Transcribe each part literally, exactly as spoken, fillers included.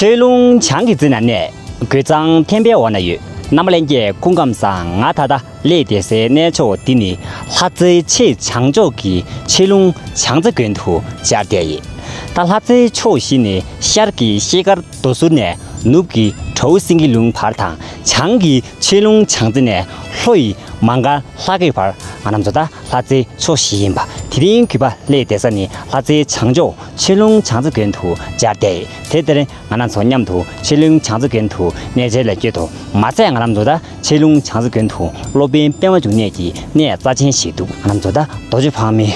ཆོས་ལུང་བྱང་གི་རྩེ་ན་གནས། རྒོད་ཚང་ཐེམ་པའི་འོག་ན་ཡོད། རྣམ་པ་ལྷན་རྒྱས་སྐུ་ཁམས་བཟང་། ང་ད་ལྟ་སླེབས་བསྡད་སའི་གནས་མཆོག་འདི་ནི་ལྷ་རྩེའི་ཆེས་བྱང་ཕྱོགས་ཀྱི་ཆོས་ལུང་བྱང་རྩེ་དགོན་དུ་བཅར་བསྡད་ཡོད། ད་ལྷ་རྩེའི་ཕྱོགས་བཞི་ནི་ཤར་གྱི་ཤེལ་དཀར་རྡོ་ཟུར་ནས་ནུབ་ཀྱི་དྲོ་བོ་སེང་གེ་ལུང་བར་དང་། བྱང་གི་ཆོས་ལུང་བྱང་རྩེ་ནས་ལྷོ་ཡི་མ་མགར་ལྷ་གོས་བར། ང་རང་ཚོ་ད་ལྷ་རྩེའི་ཕྱོགས་བཞི་ཡིན་པ། དེ་རིང་གུས་པ་སླེབས་བསྡད་ས་ནི་ལྷ་རྩེའི་བྱང་ཕྱོགས་ཆོས་ལུང་བྱང་རྩེ་དགོན་དུ་བཅར་བསྡད་ཡོད། དེ་ལྟར་ང་རང་ཚོ་མཉམ་དུ་ཆོས་ལུང་བྱང་རྩེ་དགོན་དུ་གནས་མཇལ་ལ་བསྐྱོད་དོ། མ་ཟད་ང་རང་ཚོ་ད་ཆོས་ལུང་བྱང་རྩེ་དགོན་དུ་སློབ་དཔོན་པད་མ་འབྱུང་གནས་ཀྱི་གནས་རྩ་ཆེན་ཞིག་འདུག་ང་རང་ཚོ་ད་རྡོ་རྗེ་ཕག་མོའི་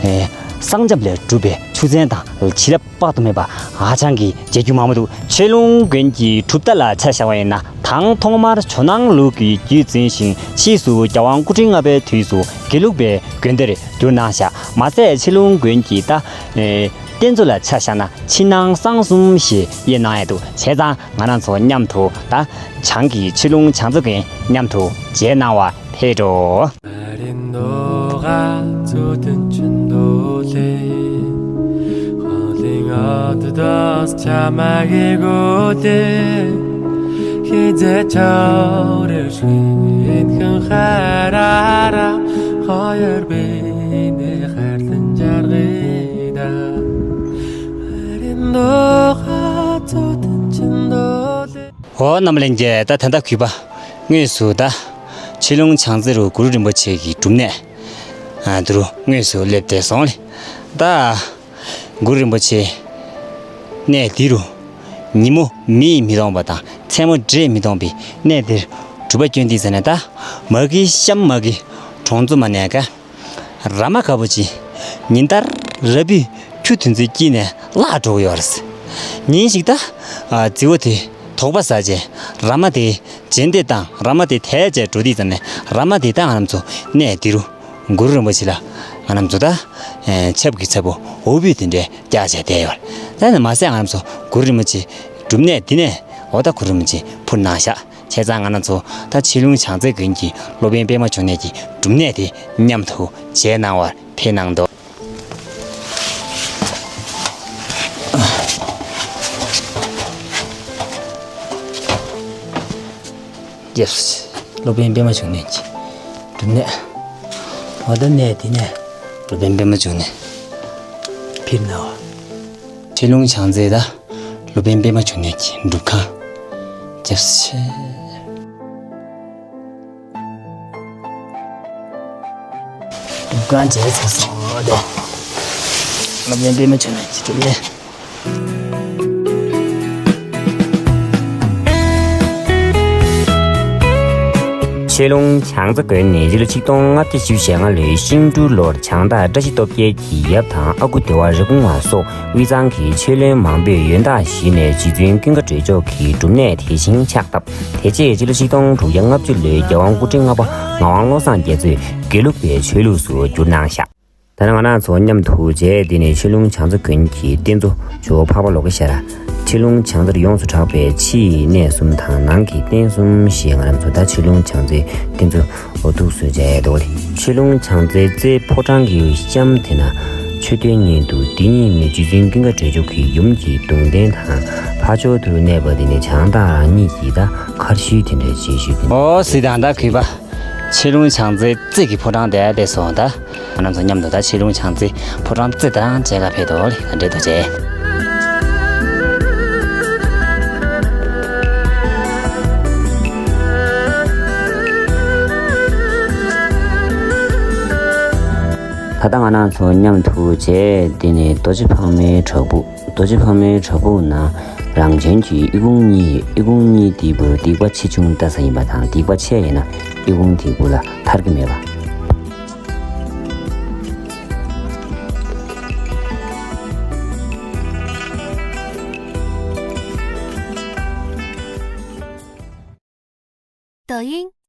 ཨེ་གསང་རྒྱ་ལས་གྲུབ་པའི་ཆུ་ཚན་དང་བྱིན་རླབས་དཔག་ཏུ་མེད་པ་ཧ་ཅང་གི་མཇལ་རྒྱུ་མང་པོ་འདུག་ཆོས་ལུང་དགོན་གྱི་གྲུབ་མཐའ་ལ་ཆ་བཞག་པ་ཡིན་ན། དང་ཐོག་མར་ཇོ་ནང་ལུགས་ཀྱི་རྒྱུད་འཛིན་ཞིང་། ཕྱིས་སུ་རྒྱལ་དབང་སྐུ་ཕྲེང་ལྔ་པའི་དུས་སུ་དགེ་ལུགས་པའི་དགོན་སྡེར་བསྒྱུར་གནང་བཞག་མ་ཟད་ཆོས་ལུང་དགོན་གྱི་ད་ཨེ་རྟེན་གཙོ་ལ་ཆ་བཞག་ན་ཕྱི་ནང་གསང་གསུམ་ཞེས་དབྱེ་གནང་ཡ་འདུག་བྱས་ཙང་ང་རང་ཚོ་མཉམ་དུ་ད་བྱང་གི་ཆོས་ལུང་བྱང་རྩེ་དགོན་མཉམ་དུ་མཇལ་གནང་བར་ཕེབས་འགྲོ། འོ་རྣམ་པ་ལྷན་རྒྱས། ད་ད་ལྟ་གུས་པ་དངོས་སུ་ད་ཆོས་ལུང་བྱང་རྩེ་རུ་གུ་རུ་རིན་པོ་ཆེ་གི་སྒྲུབ་གནས་ཨ་འདི་རུ་དངོས་སུ་སླེབས་བསྡད་སོང་ལེ། ད་གུ་རུ་རིན་པོ་ཆེ་གནས་འདི་རུ་ཉིན་མོ་མེ་ཡིས་མི་གཏོང་བ་དང་མཚན་མོ་འདྲེས་མི་གཏོང་བའི་གནས་འདིར་སྒྲུབ་པ་བསྐྱོན་དུས་ཙ་ནས། ད་མ་གི་གཤམ་མ་གི་གྲོང་ཚོ་མ་ནས་ཀ་ར་མ་དཀར་པོ་ཅིག་ཉིན་ལྟར་ར་སྤུས་ཆུ་དེ་ཚོའི་དཀྱིལ་ནས་བརླག་འགྲོ་གི་ཡོད་རེད། ཉིན་ཞིག་ད་ཨ་རྫི་བོ་དེ་དོགས་པ་ཟ་བྱས་ར་མ་དེ་རྗེས་འདེད་བཏང་། ར་མ་དེ་དལ་བྱས་འགྲོ་དུས་ཙ་ནས་ར་མ་དེ་ད་ང་རང་ཚོ་གནས་འདི་རུ་གུ་རུ་རིན་པོ་ཆེ་ལ་ང་རང་ཚོ་ད་ཨེ་ཆབ་ཀྱི་ཚ་བོ་འོ་བུད་དེ་འདྲའི་བཀྱག་བྱས་བསྡད་ཡོད་རེད། ད་ནི་མ་ཟད་ང་རང་ཚོ་གུ་རུ་རིན་པོ་ཆེ་སྒྲུབ་གནས་འདི་ནས་འོ་ད་གུ་རུ་རིན་པོ་ཆེ་འཕུར་གནང་ཤག་བྱས་ཙང་ང་རང་ཚོ་ད་ཆོས་ལུང་བྱང་རྩེ་དགོན་གྱི་སློབ་དཔོན་པད་མ་འབྱུང་གནས་ཀྱི་སྒྲུབ་གནས་དེ་མཉམ་དུ་མཇལ་གནང་བར་ཕེབས་གནང་དོ། ཡེས། སློབ་དཔོན་པད་མ་འབྱུང་གནས་ཀྱི་སྒྲུབ་གནས། འོ་ད་གནས་འདི་ནས་སློབ་དཔོན་པད་མ་འབྱུང་གནས་ཕེབས་གནང་བ། ཆོས་ལུང་བྱང་རྩེ་ད་སློབ་དཔོན་པད་མ་འབྱུང་གནས་ཀྱི་སྒྲུབ་ཁང་། རྒྱབ་ཆེ། སྒྲུབ་ཁང་མཇལ་ཚར་སོང་། ད་སློབ་དཔོན་པད་མ་འབྱུང་གནས་ཀྱི་སྒྲུབ་གནས། ཆོས་ལུང་བྱང་རྩེ་དགོན་ནི་སྤྱི་ལོ་ཆིག་སྟོང་ལྔ་བརྒྱ་བཞི་བཅུ་ཞེ་ལྔ་ལོའི་ཤིང་འབྲུག་ལོར་བྱང་བདག་བཀྲ་ཤིས་སྟོབས་རྒྱལ་གྱི་ཡབ་དང་ཨ་ཁུ་བདེ་བ་རི་བོང་བ་སོགས་དབུས་གཙང་གི་ཆོས་བློན་མང་པོས་ཡོན་བདག་ཞུས་ནས་རྗེ་བཙུན་ཀུན་དགའ་གྲོལ་མཆོག་གི་སྒྲུབ་གནས་དེ་བཞིན་ཕྱག་བཏབ། དེ་རྗེས་སྤྱི་ལོ་ཆིག་སྟོང་དྲུག་བརྒྱ་ལྔ་བཅུ་ལོའི་རྒྱལ་དབང་སྐུ་ཕྲེང་ལྔ་པ་ངག་དབང་བློ་བཟང་རྒྱ་མཚོས་དགེ་ལུགས་པའི་ཆོས་ལུགས་སུ་བསྒྱུར་གནང་བཞག་ད་ནི་ང་རང་ཚོ་མཉམ་དུ་མཇལ། འདི་ནི་ཆོས་ལུང་བྱང་རྩེ་དགོན་གྱི་རྟེན་གཙོ་ཇོ་བོ་འཕགས་པ་ལོ་ཀ་ཤ་ར། ཆོས་ལུང་བྱང་རྩེར་ཡོངས་སུ་གྲགས་པའི་ཕྱིའི་གནས་གསུམ་དང་ནང་གི་རྟེན་གསུམ་ཞེས་ང་རང་ཚོ་ད་ཆོས་ལུང་བྱང་རྩེའི་རྟེན་གཙོ་འོ་ཐུགས་སུ་མཇལ་ཡས་འདུག་ལེ། ཆོས་ལུང་བྱང་རྩེའི་རྩེ་ཕོ་བྲང་གི་གཤམ་དེ་ན་མཆོད་རྟེན་གཉིས་འདུག་འདི་གཉིས་ནི་རྗེ་བཙུན་ཀུན་དགའ་གྲོལ་མཆོག་གི་ཡུམ་གྱི་གདུང་རྟེན་དང་། ཕར་ཕྱོགས་སུ་གནས་པ་འདི་ནི་བྱང་བདག་རང་ཉིད་ཀྱི་ད་མཁར་ཤུལ་དེ་འདྲའི་རྗེས་ཤུལ་དེ། འོ་སི་དང་ད་གུས་པ། ཆོས་ལུང་བྱང་རྩེའི་རྩེ་གི་ཕོ་བྲང་དེ་བསྡད་སོང་ད། ང་རང་ཚོ་མཉམ་དུ་ད་ཆོས་ལུང་བྱང་རྩེའི་ཕོ་བྲང་རྩེ་དང་མཇལ་ག་ཕེབས་དོ་ལེ། ད་འདྲེ་དོ་བྱས། ད་ལྟ་ང་རང་ཚོ་མཉམ་དུ་མཇལ། འདི་ནི་རྡོ་རྗེ་ཕག་མོའི་བྲག་ཕུག་རྡོ་རྗེ་ཕག་མོའི་བྲག་ཕུག་ན་རང་བྱོན་གྱི་ཨི་ཁུང་གཉིས་ཡོད། ཨི་ཁུང་གཉིས་དེའི་བར་སྡིག་པ་ཆེ་ཆུང་ལྟ་ས་ཡིན་པ་དང་། སྡིག་པ་ཆེ་ཡིན་ན་ཨི་ཁུང་དེའི་བར་ལ་ཐར་གྱི་མེད་པ། 抖音。